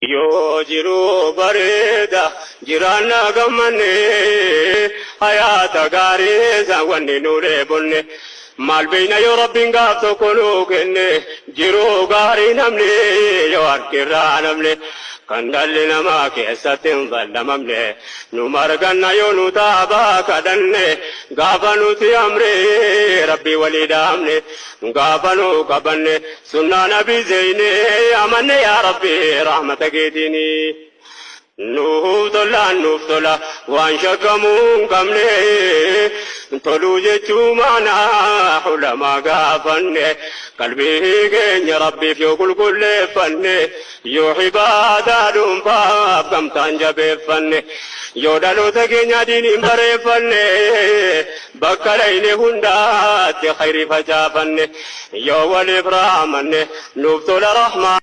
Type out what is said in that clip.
Yoo jiruu bareeda jiraanna gammanne, hayaata gaarii san wanni nu dheebonne. Maal beeyna yoo Rabbiin gaaf tokko nuu kenne, jiruu gaarii namni yoo harkirraa namne, kan dhalli namaa keessatti hin fallamamne. Nu marganna yoo nu taabaa kadhanne, gaafa nuti amree Rabbii walii dhaamne, gaafa nu qabanne sunnaa Nabii zeyne amanne, yaa Rabbi rahmata keetiini. Nuuf tolaan nuuf tola waan shakkamuu hin qabne, toluu jechuu maanaa ulamaa gaafanne. Qalbii keenya Rabbiif yoo qulqulleeffanne, yoo ibaadaa dhuunfaaf gamtaan jabeeffanne, yoo dhaloota keenya diiniin bareeffanne, bakka dhayne hundaatti khayrii facaafanne, yoo waliif raamanne, nuuf tola rahmaan.